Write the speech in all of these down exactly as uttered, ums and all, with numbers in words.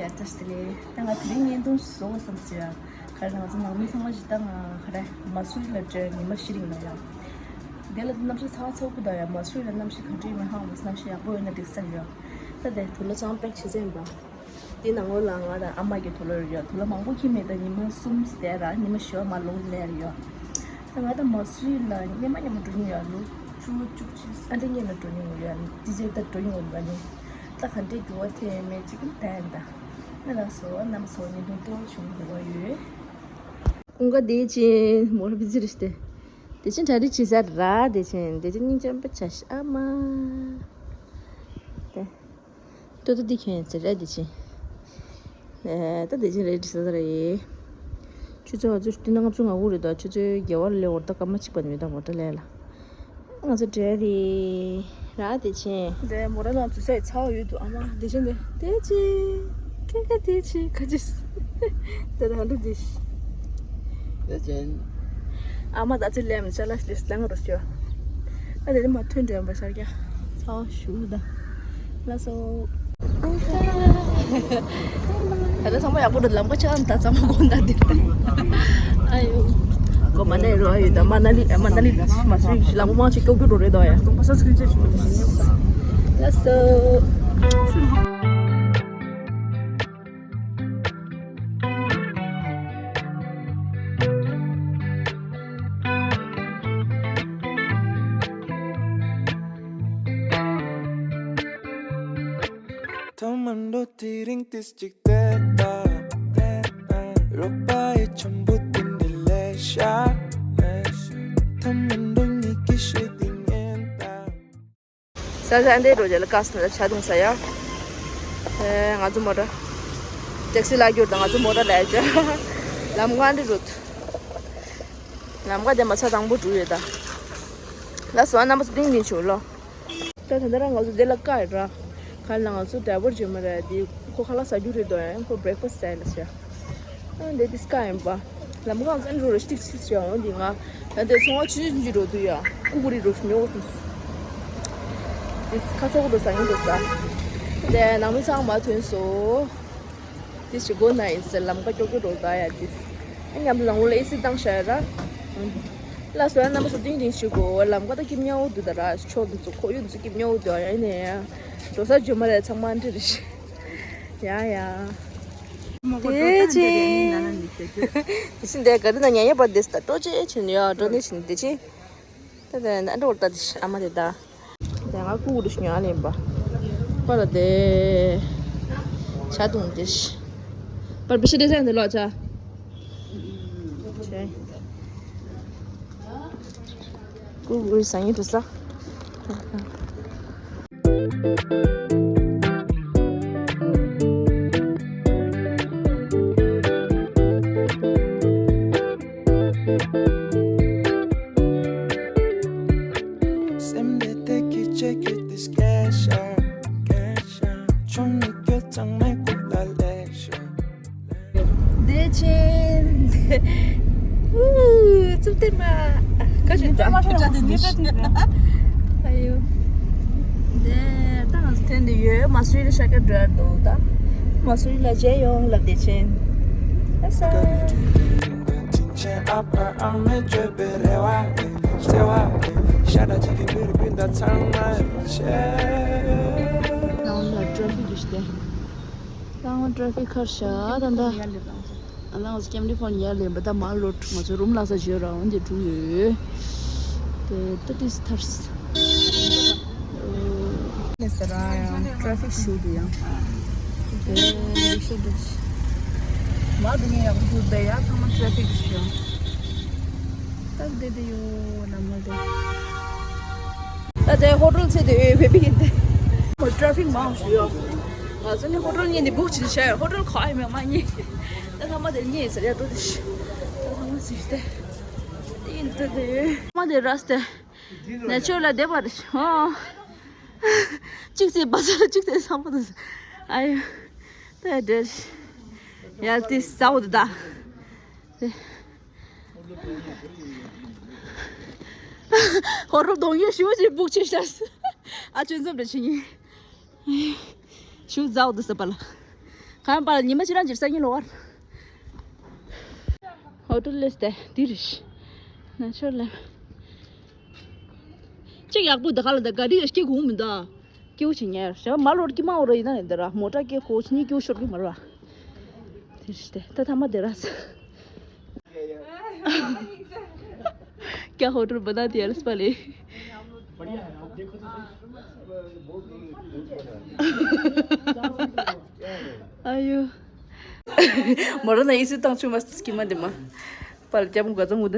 ལྟ་ཞིག་ལས་ད་ང་དེ་རིང་བརྙན་ཐུང་བཟོ་བསམ་སོང་ཡ། ག་རེ་ང་ཚོ་ནང་མི་ཚང་མ་ཞིག་ད་ང་ག་རེ་མ་སུ་རི་ལ་འགྲོ་ཉི་མ་ཤི་རིང་ལ་ཡ། དེ་ལ་གནམ་གཤིས་ཚ་བ་ཚ་པོ་དང་ཡ་མ་སུ་རི་ལ་གནམ་གཤིས་ག་འདྲ་ཡིན་མིན་ཧ་གོ་མ་སོང་། གནམ་གཤིས་ཡག་པོ་ཡོད་ན་འགྲིག་ས་རེད་ཡ། ད་དེ་དུག་ལོག་ཚང་པེག་བྱེད་ས་ཡིན་པ། དེ་ནང་ལོགས་ལ་ང་དང་ཨ་མ་གི་དུག་ལོག་རེད་ཡ། དུག་ལོག་མང་པོ་ཁྱེར་མེད། ད་ཉི་མ་གསུམ་བསྡད་ར་ཉི་མ་བཞི་པ་མར་ལོག་སླེབས་རེད་ཡ། ད་ང་ད་མ་སུ་རི་ལ་སྔོན་མ་སྔོན་མ་འགྲོ་མྱོང་ཡ། ལོ་བཅུ་བཅུ་གཅིག་ཨ་འདྲ་སྔོན་ལ་འགྲོ་མྱོང་ཡ། དེ་རྗེས་ད་འགྲོ་མྱོང་མེད་པ་ནི། ད་ག་འདྲའི་འགྱུར་བ་ཐེབས་མེད་ཅིག་གི་ད་ཡིན་ད། ང་ལ་སོ་བ་རྣམ་སོ་ཉིན་དུ་ཏོ་བྱུང་འགྱུར་བ་ཡོད། ཀུན་དགའ་བདེ་ཆེན་མོ་ར་བི་ཟི་རེ་ཤི་ཏེ། བདེ་ཆེན་གྲ་སྒྲིག་བྱེད་ས་ར་བདེ་ཆེན་བདེ་ཆེན་སྙིང་རྗེ་པ་ཆ་ཤ་ཨ་མ། ཏེ། ཏོ་ཏོ་འདི་ཁྱོད་ཡིན་ཟེར་ར་བདེ་ཆེན། ཨེ་ད་བདེ་ཆེན་རེད་ཟེར་ས་ར་ཡེ། ཆུ་ཚོད་ང་ཚོ་སྟོན་ལྔ་བཅུ་ང་དགུ་རེད་ད། ཆུ་ཚོད་བརྒྱད་པ་ལས་འོར་ད་སྐར་མ་གཅིག་པ་ནི་མི་ད་འོར་ད་ལས་ལ། ང་ཚོ་འབྲས་རེད་ར་བདེ་ཆེན། འདྲེ་མོ་ར་ལ་འཛུལ་ས་ཡི་ཚ་བ་ཡོད་འདུག་ཨ་མ་བདེ་ཆེན་འདི་བདེ་ཆེན། ཁེ་ཁེ་བདེ་ཆེན་ཁ་ཅིག་ད་ད་འདུག་བདེ་ཆེན། བདེ་ཆེན། ཨ་མ་ད་ཚེ་ལེམ་ཅ་ལ་ལིས་ལང་རོ་ཤོ། ཨ་དེ་མ་ཐོན་འདྲེན་པ་ཤར་རྒྱ་ཚ་བ་ཞུ་ད། ལ་སོ། ད་ལྟ་ཚང་མ་ཡག་པོ་འདུག་ལམ་ཁ་ཆགས་ད་ཚང་མ་དགོང་དག་འདིར། ཨ་ཡོ། གོ་མ་ནེ་རོ་ཡོད་ད་མ་ན་ལི་མ་ན་ལི་མ་སུ་ཡི་ལམ་མང་ཆེ་ཀྱོག་ཀྱོག་འགྲོ་རེད་ད་ཡ། ལ་སོ། ཐ་མ་འགྲོ་དེ་རིང་ཏིས་ཅིག་དེ་ད། རོགས་པ་ཡི་ཆམ་པོ་དེ་འདི་ལས་ཤ། ཐ་མ་འགྲོ་ཉིད་ཀྱི་ཤེས་དེ་ངན་ད། ས་ཆ་འདི་འགྲོ་རྒྱ་ལ་ཀ་སི་ན་ཆ་དུང་ས་ཡ། ཨེ་ང་ཚོ་མོ་ཊ། ཊེག་སི་ལ་རྒྱུར་དང་ང་ཚོ་མོ་ཊ་ལ་རྒྱུར། ལམ་ཁ་འདི་རུ། ལམ་ཁ་དེ་མ་ཚ་དང་པོ་འགྲོ་ཡོད་ད། ལ་སོ་རྣམ་པ་ཚོ་ཏིང་ཏིང་ཆུ་ལོ། ད་ད་ལྟ་རང་ང་ཚོ་དེ་ལ་ཀ་ཡོད་ར། ཁ་ལ་ང་ཚོ་ཌ་རའི་བར་ཇོ་མ་ར་དེ་ཁོ་ཁ་ལག་ཟ་རྒྱུ་རེད་དོ་ཡང་ཁོ་བྷི་རེག་ཕ་སི་ཟ་ཡ་ལ་ཟེར། ཨ་འདི་དིས་ཀ་ཡིན་པ། ལམ་ཁ་ང་ཚོ་ཨན་རོ་རེ་སྟིག་སིག་ཟེར་འོང་འདི་ང་། ད་དེ་ཚོང་བ་ཆུ་ཆུ་འཇུ་འགྲོ་དུས་ཡ། ཀུ་ཀུ་རི་རུ་ཉོ་སོང་། དིས་ཁ་སོག་རུ་ཟ་ཡིན་འགྲོ་ས། དེ་ནང་མི་ཚང་མ་ཐོན་སོ། དེ་ཞིག་དགོས་ན་ཡིན་ཟེར་ལམ་ཁ་ཀྱོག་ཀྱོག་འགྲོ་ད་ཡ་དེ། ཨ་མཉམ་དུ་ནང་ལོགས་ལ་ཨེ་སི་བཏང་བཞག་ཡ་ར། ལ་སོ་ཡ་རྣམ་པ་ཚོ་ཏིང་ཏིང་ཞིག་གོ་ལམ་ཁ་ད་སྐྱིབས་ཉག་འོ་འདུག་ད་ར་ཕྱོགས་འདི་ཚོ་ཁོག་ཡུག་འདི་ཚོ་སྐྱིབས་ཉག་འོ་འདུག་ཡ་ཡིན་ནས་ཡ། འགྲོ་ས་ཇོ་མ་རེད་ཚང་མ་འདྲི་རེ་ཞིག་ཡ་ཡ། དེ་ཅི། དེ་ཕྱིན་དེ་ག་རི་ན་ཉན་ཡ་པ་དེ་སྟ་ཏོ་ཅེ་ཕྱིན་ཡ་འགྲོ་ནས་ཕྱིན་དེ་ཅི། ད་དེ་ན་འགྲོ་ད་དེ་ཨ་མ་དེ་ད། དེ་ང་ཀུ་ཀུ་རུ་ཤི་ཉོ་ལེན་པ། པ་ལ་དེ། ཆ་དུང་དེ་ཤི། པར་བི་ཤི་དེ་ཟན་དེ་ལོ་ཆ། ཆེ། ཀུ་ཀུ་རུ་ས་ཡིན་དུ་ས། སེམས་དེ་དེ་ཀི་ཅེ་ཀི་དིས་ཀེ་ཤ། ཆུང་མི་སྐྱོ་ཚང་མའི་ཁུག་ལ་ལེ་ཤ། བདེ་ཆེན། ཨུ་ཙུབ་ཏེ་མ། ཁ་ཆུ་ད་ཁ་ཆུ་དེ་ནི་ཨ་ཡོ། དེ་ད་ང་ཚོ་ཐེན་དེ་ཡོད་མ་སུ་ཡི་ལ་ཤ་ཀ་འགྲོ་འདུག་ད། མ་སུ་ཡི་ལ་མཇལ་ཡོང་ལབ་བདེ་ཆེན། ཨ་ས། ནང་ལ་ཊྲེ་ཕིག་རེད་ཤག་སྟེ། ལྟ་ང་ཊྲེ་ཕིག་ཁར་ཤག་ད་ད། ཨ་ན་ང་ཚོ་ཀེམ་རི་ཕོན་ཡར་ལེན་པ་ད་མ་ལོ་ང་ཚོ་རུམ་ལ་ས་བཞོས་ར་འོན་ཏེ་འགྲོ་ཡོད། དེ་ད་ཏིས་ཐར་སི། ལེ་ས་ར་ཡང་ཊྲེ་ཕིག་ཤུ་དུ་ཡང་། དེ་ཤུ་དུ། མ་དུ་ནི་ཡང་དུ་དེ་ཡང་ཚང་མ་ཊྲེ་ཕིག་ཤུ་ཡང་། ད་དེ་དེ་ཡོད་ན་མ་དེ། ད་དེ་ཧོ་ཊེལ་ཚེ་དེ་ཡོད་བེ་བི་དེ། ཧོ་ཊྲེ་ཕིག་མང་ཤུ་ཡོད། ང་ཚོ་ནི་ཧོ་ཊེལ་ཉིན་དེ་བུག་བྱེད་བྱ་ཡོད། ཧོ་ཊེལ་ཁ་ཡི་མེད་མ་ཉིན། ད་ཚང་མ་དེ་ཉིན་ཟེར་ཡ་འགྲོ་དེ་ཤི། ད་ཚང་མ་ཟེར་ཏེ། དེ་ཡིན་ད་དེ། ཚང་མ་དེ་ར་སྟེ། ནེ་ཆུ་ལ་བསྡད་པ་རེད། ཨོ། གཅིག་ཚེ་བ་ས་ལ་གཅིག་ཚེ་བསམ་པ་དང་། ཨ་ཡོ། ད་འདྲ། ཡ་དེ་ས་འོ་དེ་ད། ཧོ་རོ་གདོང་ཡོད་ཞུ་ཅིག་སྦུག་ཆེ་ཤ། ཨ་ཅོན་ཙམ་རེ་ཆེ་ཉིན། ཞུ་ཛའོ་དེ་ས་པ་ལ། གང་པར་ཉི་མ་ཅི་རང་ཅིར་སང་ཉིན་ལོག་བར། ཧོ་ཊེལ་ལེས་ཏེ་འདི་རེད། ན་ཆོར་ལེ། ཅིག་ཡག་པོ་འདི་ག་ལ་འདི་ག་རི་ཡ་སྐྱེ་གོང་མི་འདའ། སྐྱེ་བོ་ཆེ་ཉེར་ཞེ་མ་ལོར་ཀྱི་མ་འོ་ར་ཡིན་ན་ནི་འདི་ར་མོ་ཊ་སྐྱེ་ཁོ་ཆ་ནི་སྐྱེ་བོ་ཤོར་གི་མ་ར། དེ་རེད་ཏེ་ད་ཐ་མ་དེ་ར་ས། क्या होटल बना दिया रसपाली? आयो। मोरो ना इसी तंग छुमा स्कीमा देमा। पल क्या मुका तो मुदा।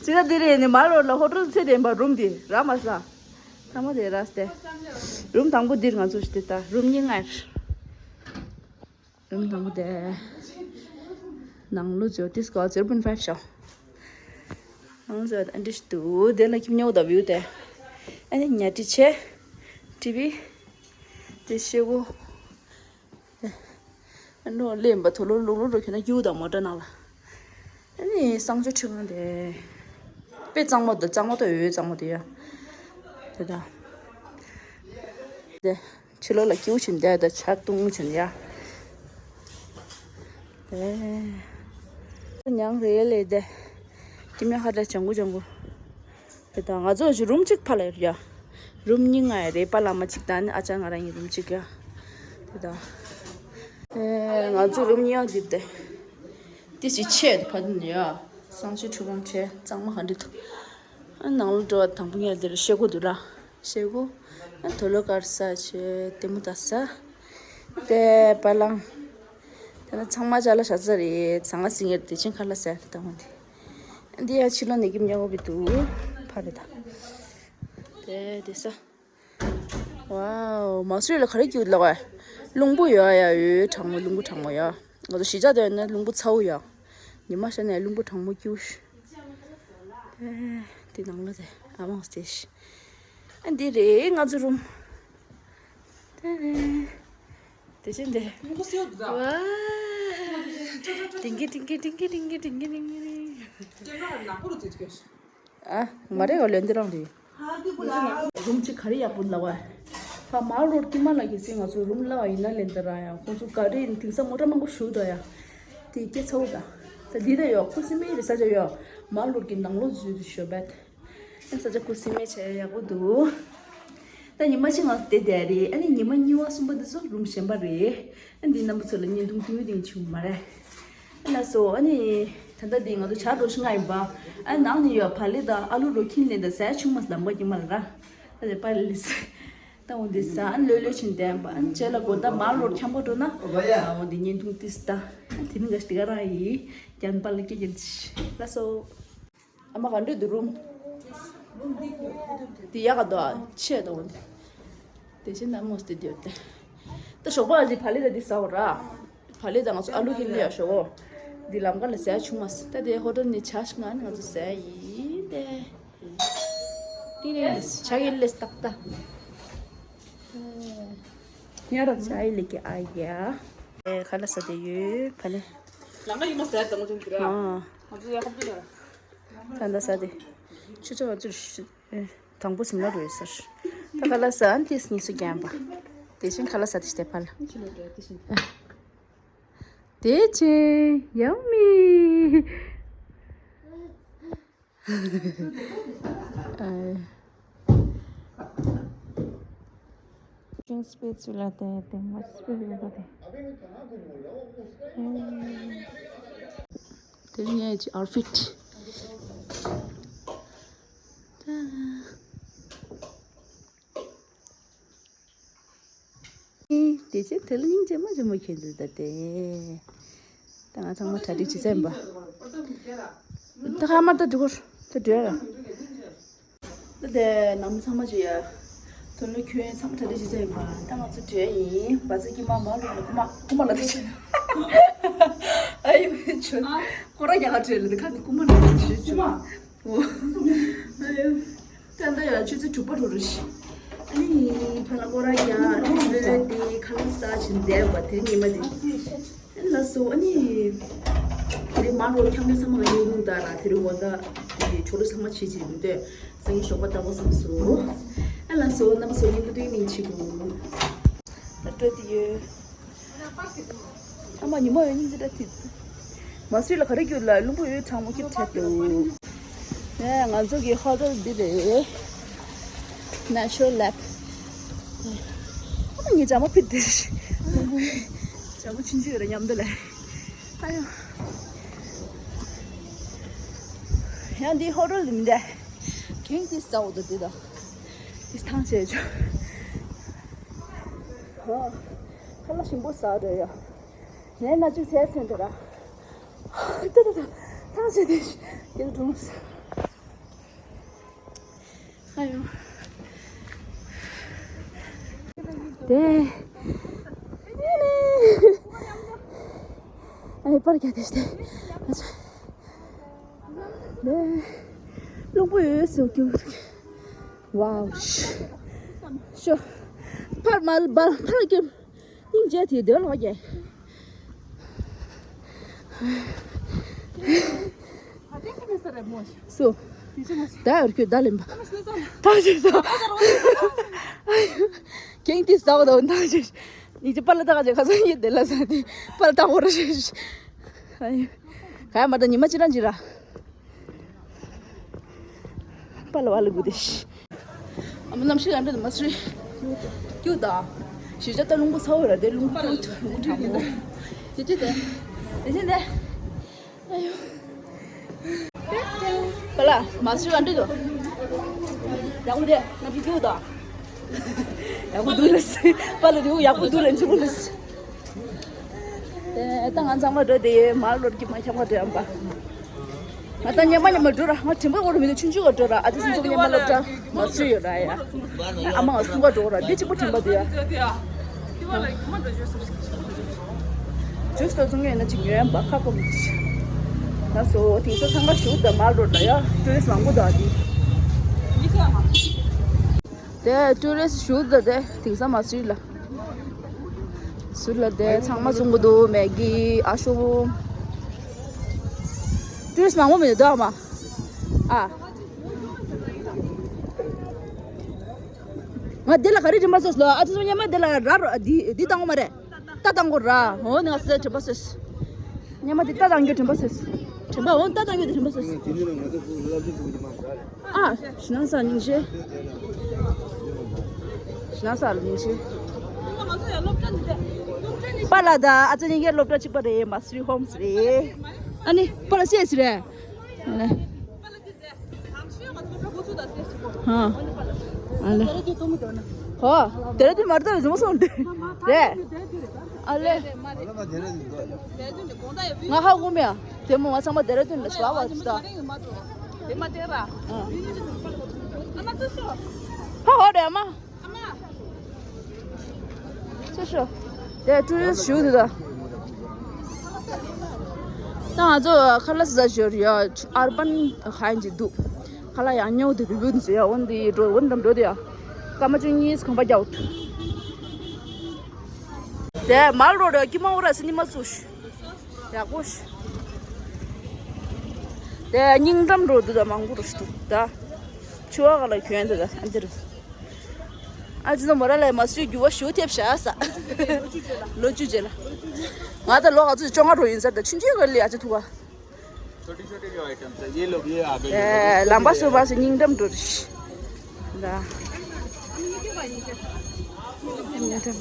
चिरा दिरे ने मारो ला होटल से देमा रूम दे रामासा। रामा दे रास्ते। रूम तंगो दिर गा सोचते ता रूम नहीं आए। རུམ་དང་པོ་དེ། ནང་ལོ་ཛེ་རོ་ཏིས་ཀོ་ཛེ་རོ་པོའིན་ཕའིབ་ཤོག་ནང་ལོ་ཛེ་རོ་ཨན་ཏིས་ཏུ་དེ་ལ་ཁྱིམ་ཉོ་ད་བིའུ་དེ། ཨ་ནི་ཉ་ཏི་ཆེ། ཏི་བི། དེ་ཤེ་གོ་ཨ་ནོ་ལེམ་པ་ཐོ་ལོ་ལོ་ལོ་རོ་ཁྱོད་ན་ཡུ་དང་མོ་ཏྲ་ནང་ལ། ཨ་ནི་གསང་སྤྱོད་ཁྲི་ཁང་དེ། དཔེ་གཙང་མ་འདུག་གཙང་མ་ཏོ་ཡོད་གཙང་མ་དེ་ཡ། དེ་དང་། དེ། ཕྱི་ལོགས་ལ་སྐྱིའུ་བྱིན་བསྡད་དང་ཇ་བཏུང་བྱིན་ཡ། ཨེ། ཉང་རེད་ལེ་དེ། ཀྱི་མེ་ཧ་ད་ཇང་གུ་ཇང་གུ། དེ་དང་ང་ཚོ་ཞིག་རུམ་གཅིག་ཕ་ལ་ཡོད་ཡ། རུམ་གཉིས་ང་ཡ་རེད་པ་ལ་མ་གཅིག་དང་ཨ་ཅག་ང་རང་གཉིས་རུམ་གཅིག་ཡ། དེ་དང་། ཨེ་ང་ཚོ་རུམ་གཉིས་ཡང་འདིབ་དེ། དེ་ཞིག་ཆེ་དུ་ཕ་དུ་ནི་ཡ། གསང་སྤྱོད་ཁྲུས་ཁང་ཆེ་གཙང་མ་ག་འདྲ་འདུག་ཨ་ནང་ལ་འགྲོ་བ་དང་པོ་ཉལ་དེར་ཤེལ་སྒོ་འདུག་ར། ཤེལ་སྒོ། ཨ་དོ་ལོ་དཀར་ས་ཆེ་ལྟད་མོ་ལྟ་ས། དེ་བ་ལང་། དེ་ན་ཚང་མ་ཅ་ལག་བཞག་ས་རེད་ཚང་མ་སིང་ངེར་དེ་ཆེན་ཁ་ལ་ཟེར་དེ་དང་པོ་འདི། འདི་ཡ་ཕྱི་ལོགས་ནས་ཀྱི་མཉམ་པོ་བི་འདུག་ཕ་རེད་ད། དེ་དེ་ས། ཝའོ། མ་སུ་རི་ལ་ག་རེ་སྐྱིད་ལགས་བས། རླུང་བུ་ཡོད་ཡ་ཡོད་གྲང་མོ་རླུང་བུ་གྲང་མོ་ཡ། ང་ཚོ་གཞིས་ཆགས་དེ་ཡོད་ན་རླུང་བུ་ཚ་བོ་ཡ། ཉི་མ་ཤར་ནས་རླུང་བུ་གྲང་མོ་སྐྱིད་བོ་ཞིག་དེ་ནང་ལ་དེ་ཨ་མང་སྟེ་ཞིག་ཨ་འདི་རེད་ང་ཚོ་རུམ། དེ་རེད། དེ་བཞིན་དེ། ཝའོ། ཏིང་ཀི་ཏིང་ཀི་ཏིང་ཀི། ཨ། མ་རེད་འོ་ལེན་འདི་རང་རེད། རུམ་གཅིག་ག་རེ་ཡག་པོ་ལབ་བ། ཕ་མར་རོ་ཀི་མ་ལ་གི་སི་ང་ཚོ་རུམ་ལ་ཡིན་ན་ལེན་ད་ར་ཡ་ཁོང་ཚོ་ག་རེ་ཡིན་དེང་སང་མོ་ཊ་མང་པོ་ཞུགས་ད་ཡ། དེ་སྐྱེ་ཚ་བོ་ད། ད་འདི་ད་ཡོ་ཁུ་སི་མེ་རེ་ས་ཆ་ཡོ། མར་རོ་ཀི་ནང་ལོ་ཛུ་རི་ཤོ་བད། ཨ་ས་ཆ་ཁུ་སི་མེ་ཆ་ཡག་པོ་འདུག་ད་ཉི་མ་གཅིག་ང་ཚོ་དེ་བསྡད་རེད། ཨ་ནི་ཉི་མ་གཉིས་པ་གསུམ་པ་འདི་ཚོ་རུམ་གཞན་པ་རེད། ཨ་འདི་རྣམ་པ་ཚོ་ལ་བརྙན་ཐུང་ཏིང་ཏིང་བྱུང་མ་རེད། ཨ་ལ་སོ་ཨ་ནི་ད་ལྟ་འདི་ང་ཚོ་ཇ་འགྲོ་ཤི་ང་ཡིན་པ། ཨ་ནང་ནས་ཡོད་བ་ལི་དང་ཨ་ལུ་རོ་ཁྱིན་ལེན་དང་ཟས་ཆུང་མ་ལམ་པ་ཀྱི་མ་ལ་ར། ཨ་ལེ་པ་ལི་ལི་སི། ད་འོ་འདི་ཟ་ཨ་ལོས་ལོས་ཕྱིན་བསྡད་པ་ཨ་ནི་རྗེས་ལ་དགོང་དག་མར་རོ་འཁྱམ་པོ་འགྲོ་ན། ཨ་འོ་འདི་བརྙན་ཐུང་ཏིས་ད། ཨ་དེ་ནི་ག་ཤི་དི་ག་རང་ཡིན། རྒྱན་པ་ལ་སྐྱེ་རྒྱན་ལ་སོ། ཨ་མ་ག་འདྲ་འདུག་རུམ། འདི་ཡག་ག་འདུག་ཨ་ཆེ་འདུག་འདི། དེ་བཞིན་ན་མོ་སྟེ་འདི་ཡོད་དེ། ད་ཞོགས་པ་འདི་བ་ལི་ད་འདི་ཟ་འོ་ར། བ་ལི་ད་ང་ཚོ་ཨ་ལུ་ཧིན་ལི་ཡ་ཞོག་འོ། འདི་ལམ་ཀ་ལ་ཟས་ཆུང་མ་ཟ། ད་དེ་ཧོ་ཊེལ་ནས་ཇ་ཞིག་ང་ནི་ང་ཚོ་ཟས་ཡིན་ཏེ། ཏི་རེ་ལེས་ཇ་གི་ལེས་ཏག་ཏག་ཉ་ར་ཇ་ཡི་ལེ་གི་ཨ་ཡ། ཨེ་ཁ་ལ་ཟ་དེ་ཡོད་བ་ལི། ལམ་ཀ་ཡིན་མ་ཟས་དང་མོ་ཅུང་གི་ར། ཨ། ང་ཚོ་ཡ་ཧོབ་ཏུ་ལ། ད་ད་ས་དེ། ཆུ་ཚོད་ང་ཚོར་དང་པོ་སིམ་ལ་རུ་ཡོད་ཟེར། ད་ཁ་ལ་ས་ཨན་ཏིས་གཉིས་སུ་རྒྱན་པ། དེ་བཞིན་ཁ་ལ་ས་དེ་སྟེ་ཕ་ལ། དེ་ཆེ་ཡང་མི། ཨ། ཅིང་སྤེ་ཚུལ་ལ་དེ་དེ་མ་སྤེ་ཡོད་པ་དེ། དེ་ངའི་ཨའུ་ཕིཊ། དེ་ཚེ་དེ་ལ་སྙིང་རྗེ་མ་ཆེན་མོ་ཁྱེད་འདུག་ད་དེ། ད་ང་ཚང་མ་གྲ་སྒྲིག་བྱེད་ཚར་ཡིན་པ། ད་ཧ་མ་ད་འགྲོ་གོ་ད་འགྲོ་ཡ། ད་དེ་ནང་མི་ཚང་མ་བྱེད་ཡ། དོན་ལ་ཁྱོད་ཚང་མ་གྲ་སྒྲིག་བྱེད་ཚར་ཡིན་པ། ད་ང་ཚོ་འགྲོ་ཡ་ཡིན། བ་ཚ་ཀྱི་མ་མ་ལོ་ལ་ཀུ་མ་ཀུ་མ་ལ་ད་ཆེ། ཨ་ཡི་བེ་ཆོ། ཀོ་ར་རྒྱ་གར་འགྲོ་ཡ་ལ་ད་ཁ་ནི་ཀུ་མ་ལ་ད་ཆེ་ཆོ། ཨོ། ཨ་ཡོ། ད་ལྟ་ཡང་ཆུ་ཚོད་དྲུག་པ་འགྲོ་རུ་ཤི། ཨ་ནི་ཕ་ལ་ཀོ་ར་རྒྱ་ཨ་ནི་ལོས་ལོས་དེ་ཁ་ལག་ཟ་བྱིན་བསྡད་པ་དེ་ཉི་མ་དེ། ཨ་ལ་སོ་ཨ་ནི། དེ་རིང་མ་རོ་འཁྱམ་མེད་ཚང་མ་ལ་སྙིང་རུང་ད་ར་དེ་རིང་དགོང་དག་དེ་ཆོ་ལོ་ཚང་མ་བྱེད་ཅིག་མི་འདོད། སང་ཉིན་ཞོགས་པ་ལྟ་བུ་བསམ་སོ། ཨ་ལ་སོ་རྣམ་པ་ཚོ་སྙིང་པོ་དུས་མིན་ཆི་གོ། སྤྲོད་དེ་ཡོད། ཨ་མ་ཉི་མ་ཡོད་སྙིང་རྗེ་འདྲ་དེ། མ་སུའི་ལ་ག་རེ་རྒྱུ་ལ་རླུང་བུ་ཡོད་གྲང་མོ་ཁྱེར་བྲལ་འདུག་ནས་ང་ཚོ་གི་ཧོ་ཊེལ་འདི་རེད། Natural Lab། ཨ་མ་ངའི་ཇ་མ་ཕིད་དེ། རླུང་བུ་ཇ་མ་ཆུང་ཆུང་ཡོད་རེད་མཉམ་དུ་ལས། ཨ་ཡོ། ཡང་འདི་ཧོ་ཊེལ་འདི་མི་འདྲ། གེང་ཏི་སའོ་དོ་འདི་དང་། འདི་ཐང་ཆད་ཆོ། ཧ། ཁ་ལག་ཞིམ་པོ་ཟ་རེད་ཡ། ངས་ན་ཅིག་ཟས་ཚན་དེ་ར། ཏ་ཏ་ཏ། ཐང་ཆད་དེ། སྐྱེ་སྒྲུང་ས། ཨ་ཡོ། དེ། ཨ་ཡེ་པར་རྒྱག་དེ་སྟེ། ཨ་ཅག་དེ། རླུང་བུ་ཡོད་སོ་ཀྱུ། ཝའོ། ཤོ། ཕར་མ་ལ་ཕར་ཀྱུ། སྙིང་རྗེ་དེ་འདོད་ལོག་གེ། སུ། ད་ཡོར་ཁྱོད་ད་ལེན་པ། ཐང་ཆད་སོ། ཀེང་ཏི་ཟའོ་དང་ཐང་ཆད། ཉིད་ཀྱི་པ་ལ་ཏག་ཅེ་ཁ་སང་ཡེ་དེ་ལ་ས་དེ་པ་ལ་ཏག་འོ་ར་ཤེ། ག་ཡ་མ་ད་ཉི་མ་ཅི་རང་ཅི་ར། པ་ལ་བ་ལ་གུ་དེ་ཤི། ཨ་མ་གནམ་གཤིས་ཡང་འདྲ་མ་སུ་རེད། ཀྱུ་ད། ཞི་ཅ་ད་རླུང་བུ་ཚ་བོ་ར་དེ་རླུང་བུ་ཚ་བོ་རླུང་བུ་ཚ་བོ། དེ་དེ་དེ། དེ་དེ་དེ། ཨ་ཡོ། པ་ལ་མ་སུ་ཡང་འདྲ་དོ། ཡག་པོ་དེ་གནམ་གཤིས་ཀྱུ་ད། ཡག་པོ་འདུག་ལ་སི། པ་ལ་རེའུ་ཡག་པོ་འདུག་ལ་འཇུ་པོ་ལ་སི། ད་ང་ཚང་མ་འགྲོ་དེ་མར་ལོར་གྱི་མ་ཁྱབ་མ་འགྲོ་ཡང་པ། ང་ད་ཉལ་མ་ཉལ་མ་འགྲོ་ར། ང་དྲན་པ་འོར་མི་འདུག་ཆུང་ཆུང་ག་འགྲོ་ར། ཨ་ཅེ་སུན་ཚོགས་ཉལ་མ་སློབ་གྲྭ་མ་ཚུད་ཡོད་ར་ཡ། ཨ་མ་ང་སུན་ག་འགྲོ་ར། འདི་གཅིག་པོ་དྲན་པ་འདུག་ཡ། ཇུས་ཏོ་བཙོང་ཡོད་ན་ཅིག་ཉོས་ཡ་པ་ཁ་སྐོམ་གྱི། ང་སོ་དེང་སང་འཚང་ཁ་ཞུ་ད་མར་རོ་ད་ཡ་ཊུ་རིསི་མང་པོ་འདུག་ཨ་དེ། དེ་ཊུ་རིསི་ཞུ་ད་དེ་དེང་སང་མ་སུ་ལ། སུ་ལ་དེ་ཚང་མ་བཙོང་གི་འདུག་མེ་གི་ཨ་ཤོ། ཊུ་རིསི་མང་པོ་མི་འདུག་ཨ་མ། ཨ། ང་དེ་ལ་ག་རེ་དྲན་པ་སོས་ལ། ཨ་ཅེ་སུ་ཉལ་མ་དེ་ལ་ར་རོ་འདི་འདི་བཏང་གོ་མ་རེད། ད་བཏང་གོ་ར། འོ་ནི་ང་སེ་དྲན་པ་སོས། ཉལ་མ་དེ་ད་བཏང་རྒྱུ་དྲན་པ་སོས། དྲན་པ་འོ་ད་བཏང་རྒྱུ་དེ་དྲན་པ་སོས། དེ་ནི་ང་ཚོ་ལབ་ཀྱི་འདུག་མ་རེད། ཨ། ཞི་ན་ས་ཉིན་ཤེས། ཞི་ན་ས་ཉིན་ཤེས། པ་ལ་ད་ཨ་ཅེ་གཉིས་ཀའི་སློབ་གྲྭ་གཅིག་པ་རེད། མ་སུ་རི་ཧོམ་སི་རེད། ཨ་ནི་པ་ལ་སེ་སི་རེད། ཨ་ནི། ཧ། ཨ་ལེ། ཧོ། དེ་ར་དེ་མར་ད་བཟུང་སོང་དེ། རེད། ཨ་ལེ། ང་ཧ་གོ་མེད་ཨ། དེ་མོ་ང་ཚང་མ་དེ་ར་དེ་ནས་སླ་བ་ཅི་ད། ཧ་ཧོ་རེད་ཨ་མ། ཤོ་ཤོ། དེ་ཊུ་རི་སི་ཞུ་དུ་ད། ད་ང་ཚོ་ཁ་ལག་ཟ་ཞོར་ཡ་ཨར་བན་ཧན་ཅིག་འདུག་ཁ་ལག་ཡང་ཉོ་དུ་རི་བུ་ཟེར་ཡ་འོན་དེ་འགྲོ་འོན་དམ་འགྲོ་དེ་ཡ། སྐར་མ་བཅུ་གཉིས་གོམ་པ་རྒྱག་འོ། དེ་མར་རོ་ར་ཀི་མ་འོ་ར་སི་ནི་མ་ཚུ་ཤི། ཡག་པོ་ཤི། དེ་སྙིང་འགྲམ་འགྲོ་དུ་ད་མང་པོ་རུ་ཤི་འདུག་ད། ཆུ་བ་ག་ལ་གྱོན་དུ་ད་ཨ་འདིར། ཨ་ཅི་ན་མོ་ར་ལ་མ་སུའི་རྒྱུ་བ་ཞུ་ཐེབས་བྱ་ས། ལོ་བཅུ་རྗེས་ལ། ང་ད་ལོ་ག་ཚོད་བཅོ་ལྔ་འགྲོ་ཡིན་ཟེར་ད་ཆུང་ཆུང་ག་ལི་ཨ་ཅི་ཐུག་བ། छोटी छोटी जो आइटम्स है ये लोग ये आ गए ये लोग, इसको लंबा भी है। सुबह से निंगडम डोरिश। दा। निंगडम।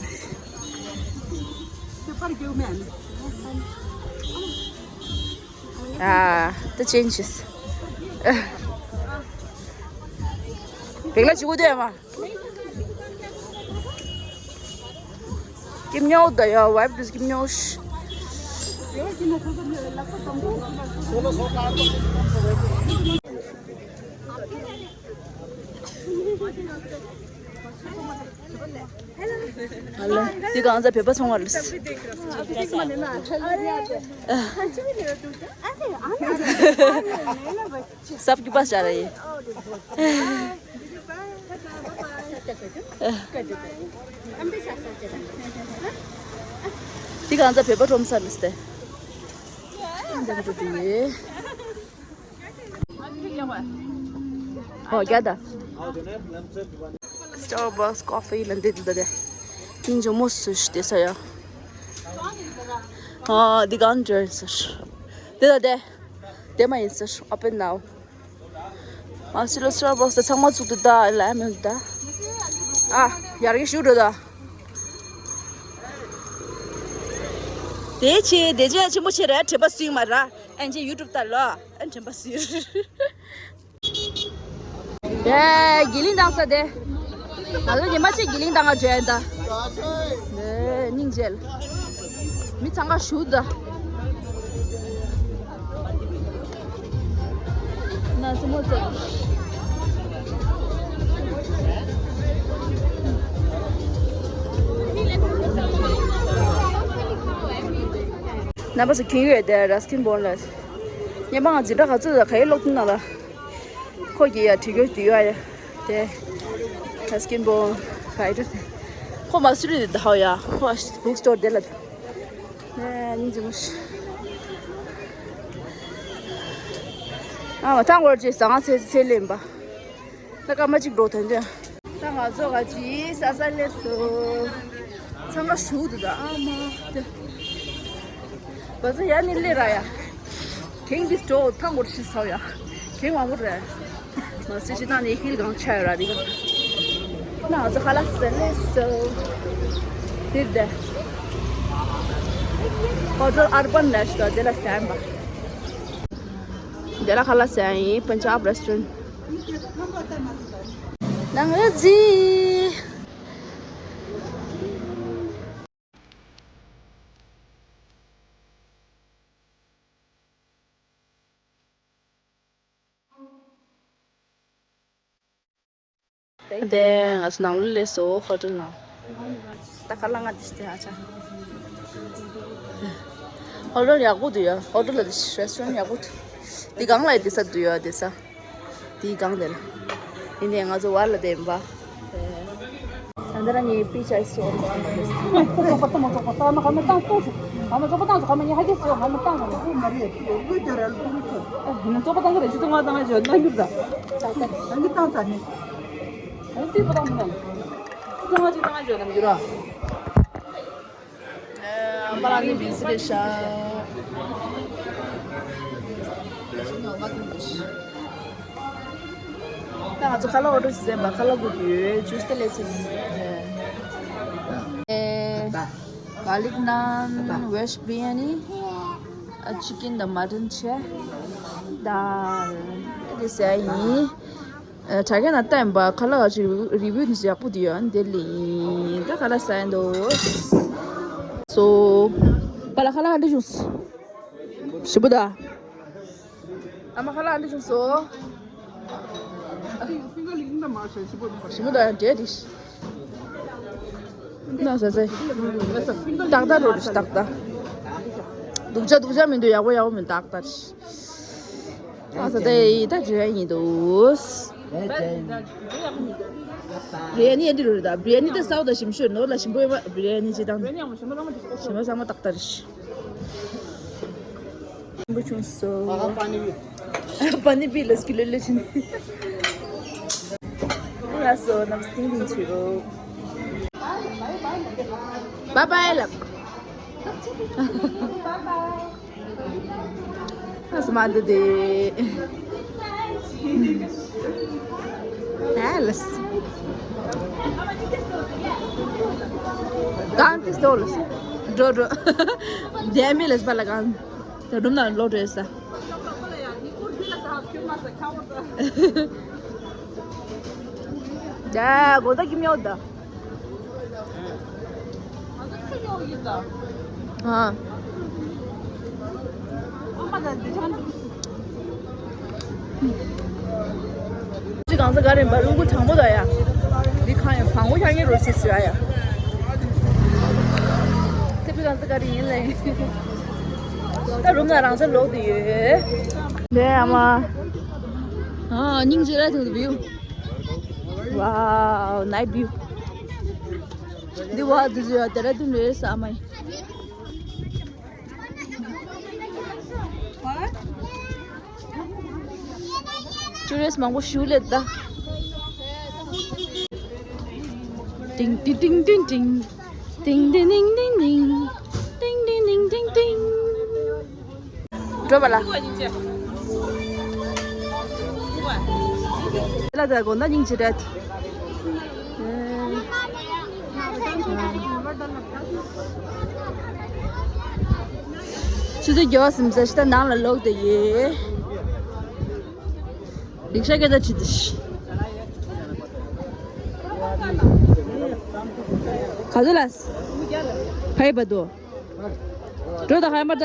आ, the changes. बेगला चुगु दे मा। Kim Nyo da ya, wife is Kim Nyo. Hello, ti ganza pepa song alis. Sab ki pas jara ye. Ti ganza pepa tom sa liste. Oh, क्या था? Starbucks coffee लंदे दे दे. སྙིང་རྗེ་མོ་སུ་ཞིག་བསྡད་ས་ཡ། ཨ་འདི་གང་འདྲ་ཡིན་ཟེར། དེ་ལ་དེ། དེ་མ་ཡིན་ཟེར། Open now. ཨ་སི་ལོ་སི་ལོ་བོ་སི་ཚང་མ་བཙུགས་འདུག་ད་ལ་མི་འདུག་ད། ཨ་ཡར་གྱི་ཞུ་འགྲོ་ད། དེ་ཆེ་དེ་ཆེ་ཆེན་པོ་ཆེ་རེད་དྲན་པ་སུས་མ་ར། ཨན་ཅེ་ཡུ་ཊུབ་ལྟ་ལོ། ཨན་དྲན་པ་སུས། ཡེ་དགེ་ལིང་བཏང་ས་དེ། ང་ཚོ་ཉི་མ་གཅིག་དགེ་ལིང་བཏང་ག་འགྲོ་ཡ་ཡིན་ད། ཡེ་སྙིང་རྗེ། མི་ཚང་ག་ཞུ་ད། ན་ཚི་མོ་ཚ། རྣམ་པ་ཚོ་གིན་ཡོད་དེ་ར་སི་ཀིན་བོན་ལ། ཉེ་མ་ང་འཛིན་གྲྭ་ག་ཚོད་ལ་ག་ཡེ་ཀློག་ཐུབ་ན་ལ། ཁོ་གི་ཡ་དྲི་གོས་དུ་ཡ་ཡ། དེ། ར་སི་ཀིན་བོན་ག་ཡེ་དྲི་དེ། ཁོ་མ་སུ་རི་དེ་ཧའོ་ཡ། ཁོ་བུག་སི་ཊོར་དེ་ལ། ཨ་མ་ཐང་བར་ཅེ་ཟང་ཚེ་ཚེ་ལེན་པ། ད་སྐར་མ་གཅིག་འགྲོ་ཐོན་ཏེ། ད་ང་ཚོ་ག་ཅི་ས་ས་སླེབས་སོ། འཚང་ཁ་ཞུགས་འདུག་ད་ཨ་མ་དེ། བ་ཚ་ཡ་ནི་སླེབས་ར་ཡ། གེང་འདི་སྤྲོ་ཐང་གོར་ཤི་ཚའོ་ཡ། གེང་མང་པོ་རེད། མ་སི་ཅི་ན་ནི་ཧིལ་གང་ཆ་ཡོད་ར་རི་ག་ན་ང་ཚོ་ཁ་ལག་ཟ་སླེབས་སོ། དེ་དེ། ཧོ་ཊེལ་ཨར་བན་ལ་ཤི་དེ་ལ་སན་པ། དེ་ལ་ཁ་ལག་ཟ་ཡིན། Punjab restaurant. ནང་རེ་ཛི། དེ་ང་ཚོ་ནང་ལོགས་སླེབས་སོ། ཧོ་ཊེལ་ནང་། ད་ཁ་ལག་ང་དེ་ཞིག་དེ་ཧ་ཅང་། ཧོ་ཊེལ་ཡག་པོ་འདུག་ཡ། ཧོ་ཊེལ་ལ་རེ་སི་ཊོ་རན་ཡག་པོ་འདུག་དེ་སྒང་ལ་བསྡད་ས་འདུག་ཡ་བསྡད་ས། དེའི་སྒང་དེ་ལ། ཡིན་ནའི་ང་ཚོ་བར་ལ་བསྡད་པ། ད་ལྟ་རང་གི་པི་ཅ་ཨིས་སོ། ཙོག་པ་ཏོ་མོ་ཙོག་པ་ཏ་མ་ག་མ་ཏང་ཏོ་ཞུ། ག་མ་ཙོག་པ་ཏང་ཙོ་ག་མ་ཉི་ཧ་གི་ཙོ་ག་མ་ཏང་ག་མ་ཁོ་མ་རེད། ལུས་ཀྱི་རལ་ཏུ་ཁོ། ཨ་ཧི་ན་ཙོག་པ་ཏང་གི་རེད་ཞུ་ཙོ་ང་ཏང་ང་ཞོ་ནང་གྱུར་ད། ད་ད་ད་ནི་ཏང་ཙ་ནི། ཨ་ཏི་པ་ཏང་མི་ན། ཙོ་ང་ཅི་ཏང་ང་ཞོ་ནང་གྱུར་ར། ཨ་པ་ར་ནི་བི་ཟི་རེད་ཤག་ད་ང་ཚོ་ཁ་ལག་ཨོ་ཌར་བྱས་པ་ཁ་ལག་དགོས་ཀྱི་ཡོད། ཇུས་དེ་ལས་ཚིག་ཨེ། garlic naan, veg biryani, a chicken དང་མ་ཊན་བྱས། དཱལ། དེ་ཟས་ཡིན། ཨ་དྲ་རྒྱ་ནང་བལྟས་པ་ཁ་ལག་ཅིག་རི་བིའུ་ནི་ཡག་པོ་འདུག་ཡ། འདི་ལ་ཡིན་ད་ཁ་ལག་ཟ་ཡ་འདུག་སོ། པ་ལ་ཁ་ལག་འདི་བྱུང་། ཞིམ་པོ་ད། ཨ་མ་ཁ་ལག་འདི་བྱུང་སོ། ཞིམ་པོ་ད་ཡང་འདྲེ་འདི། ན་ཟ་ཟ། ཏག་ཏག་རོ་རེ་ཏག་ཏག་སྡུག་ཅག་སྡུག་ཅག་མི་འདུག་ཡག་པོ་ཡག་པོ་མི་འདུག་ཏག་ཏག་ཨ་ས་དེ་ད་འདྲེ་ཡིན་འདུག་བི་རི་ཡ་ནི་ཡ་འདི་རུ་རེད་ད། བི་རི་ཡ་ནི་ད་སའོ་ད་ཞིམ་ཤོས་ནོར་ལ་ཞིམ་པོ་ཡོད་པ་བི་རི་ཡ་ནི་ཅི་དང་། ཞིམ་པོ་ཚང་མ་ཏག་ཏག་རེད། ཞིམ་པོ་བྱུང་སོ། པ་ནི་པི་ལ་སྐྱིད་ལོ་ལོ་ཕྱིན། ལགས་སོ་རྣམས་སྟིང་སྟིང་བྱེད་རོགས། Bye bye ལབ། ཨ་སི་མ་འདི་དེ། ཨ་ལས། གང་དེ་སྟོར་ལས། འགྲོ་འགྲོ། དེ་མི་ལས་པ་ལ་གང་། དེ་རུམ་ན་ལོ་འགྲོ་ས། ད་གོ་ད་ཀི་མྱོ་ད། ཨ། ཅི་གང་ས་ག་རེ་འབའ་རླུང་བུ་གྲང་མོ་ད་ཡ། འདི་ཁ་ཡ་བང་བུ་ཤ་ངེ་རོ་སི་སི་ཡ་ཡ། ཐེ་པི་གང་ས་ག་རེ་ཡིན་ལེ། ད་རུམ་ན་རང་ས་ལོག་དུ་ཡོད། ལེ་ཨ་མ། ཨ་སྙིང་རྗེ་ར་ཐུག་བིའུ། Wow, night view. འདི་བ་འདི་ཟེར་ཡ་དེ་ར་དུ་ལེ་ས་མ་ཡིན། ཊུ་རི་སི་མང་པོ་ཞུ་ལེ་ད། ཏིང་ཏིང་ཏིང་ཏིང་ཏིང་། ཏིང་ཏིང་ཏིང་ཏིང་ཏིང་། ཏིང་ཏིང་ཏིང་ཏིང་ཏིང་། འགྲོ་བ་ལ། ལ་ད་དགོང་ད་སྙིང་རྗེ་རེད། ཆུ་ཚོད་བརྒྱད་ཟིན་ཚར་ཤག་ད་ནང་ལ་ལོག་བསྡད་ཡོད། རིག་ཤ་སྐད་ཆ་དྲིས་ཏེ། ག་ཚོད་ལ། ཕ་ཡི་བ་དོ། འགྲོ་ད་ཧ་མ་ད།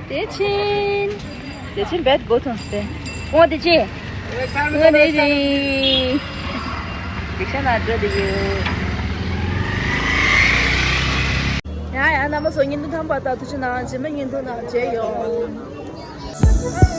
བདེ་ཆེན། བདེ་ཆེན་བེད་སྒོ་ཐོན་སྟེ། ཨོ་བདེ་ཆེན། ཨོ་བདེ་ཆེན། རིག་ཤ་ན་འགྲོ་བསྡད་ཡོད། ཡ་ཡ་རྣམ་པ་ཚོ་བརྙན་ཐུང་ཐམ་པ་ད་ཐུགས་རྗེ་གནང་། རྗེས་མའི་བརྙན་ཐུང་ནང་མཇལ་ཡོང་།